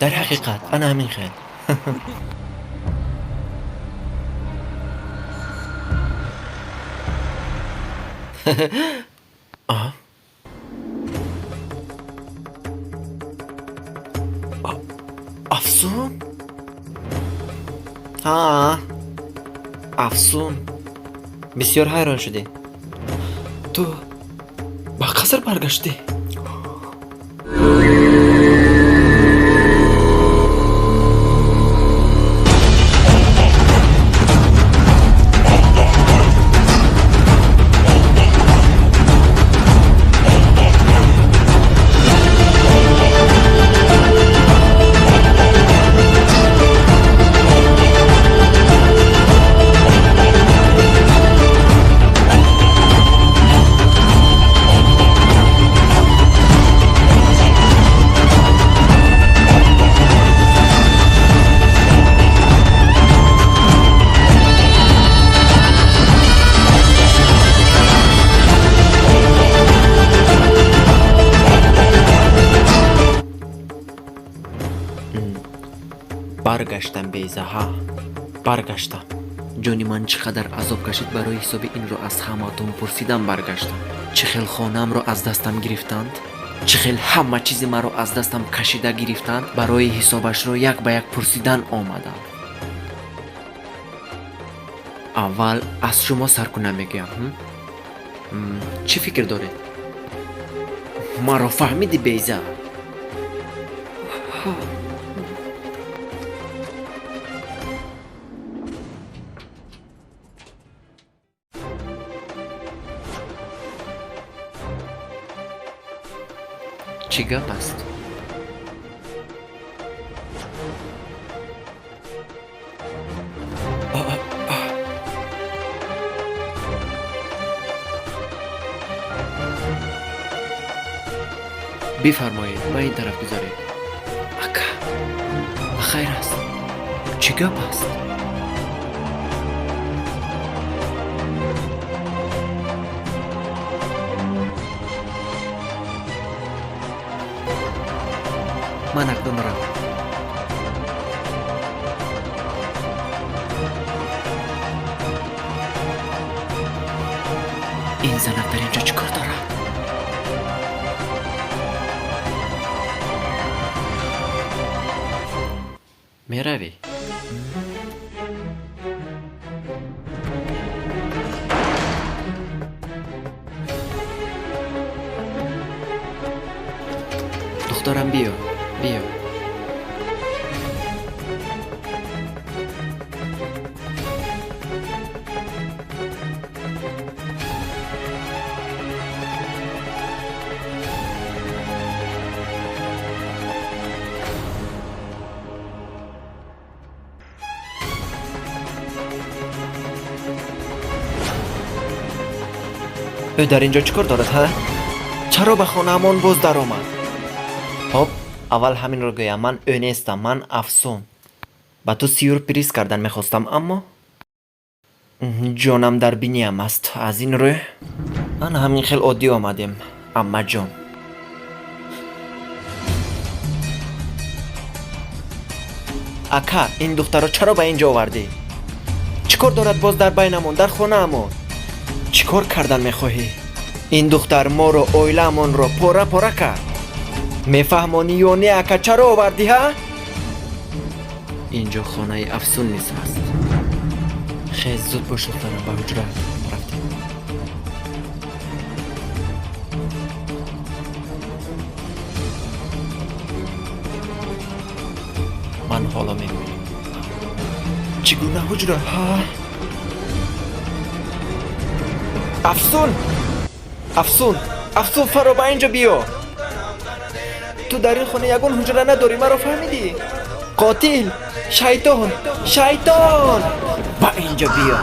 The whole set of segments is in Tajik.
Дар ҳақиқат ана ҳамин хел. Афсун? Ҳа, Афсун. Бисёр ҳайрон шудӣ. Ту ба қаср баргаштӣ? Баргаштам, Бейза, ҳа, баргаштам. Ҷони ман чӣ қадар азоб кашид, барои ҳисоби инро аз ҳамаатон пурсидам баргаштам. Чӣ хел хонаамро аз дастам гирифтанд, чӣ хел ҳама чизи маро аз дастам кашида гирифтанд, барои ҳисобашро як ба як пурсидан омадам. Аввал аз шумо сар кунам, мегӯям. Чӣ фикр доред? Маро фаҳмидӣ, Бейза? Чӣ гап аст? Бифармоед, ба ин тараф гузаред. Ака, ба хайр аст? Чӣ гап аст? Ман акнун равам. Ин занак дар инҷо чӣ кор дорад? Меравӣ? Духтарам, биё, биё. Ӯ дар ин ҷо чӣ кор дорад, ҳа? Чаро ба хонаамон боз даромад? Хоб, аввал ҳаминро гӯям: ман ӯ нестам, ман Афсун. Ба ту сюрприз кардан мехостам, аммо ҷонам дар биниям аст. Аз ин рӯ ана ҳамин хел оддӣ омадем, аммаҷон. Ака, ин духтарро чаро ба ин ҷо овардӣ? Чӣ кор дорад боз дар байнамон, дар хонаамон? Чӣ кор кардан мехоҳӣ? Ин духтар моро, оилаамонро пора пора кард. Мефаҳмонӣ ё не, ака, чаро овардӣ, ҳа? Ин ҷо хонаи Афсун низ ҳаст. Хез, зуд бош, духтарам, ба ҳуҷра рафтем. Ман ҳоло мегӯям. Чӣ гуна ҳуҷра, ҳа? Афсун, Афсун, Афсун, фаро, ба ин ҷо биё. Ту дар ин хона ягон ҳуҷра надорӣ, маро фаҳмидӣ? Қотил, шайтон, шайтон, ба ин ҷо биё.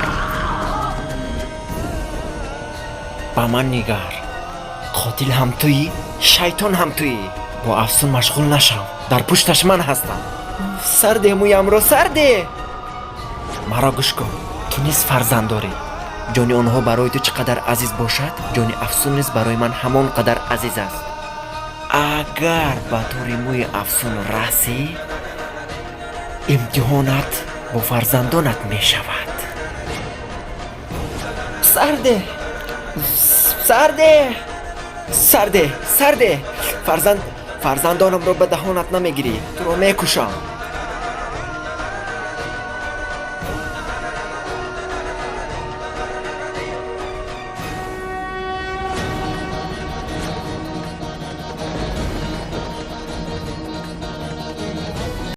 Ба ман нигар, қотил ҳам туӣ, шайтон ҳам туӣ. Бо Афсун машғул нашав, дар пушташ ман ҳастам. Сарде, мӯямро сарде. Маро гӯш кун, ту низ фарзанд дорӣ. Ҷони онҳо барои ту чӣ қадар азиз бошад, ҷони Афсун низ барои ман ҳамон қадар азиз аст. Агар ба тори мӯи афсун расӣ, имтиҳонат бо фарзандонат мешавад. Сарде, сарде, сарде, сарде. Фарзандонамро ба даҳонат намегирӣ, туро мекушам.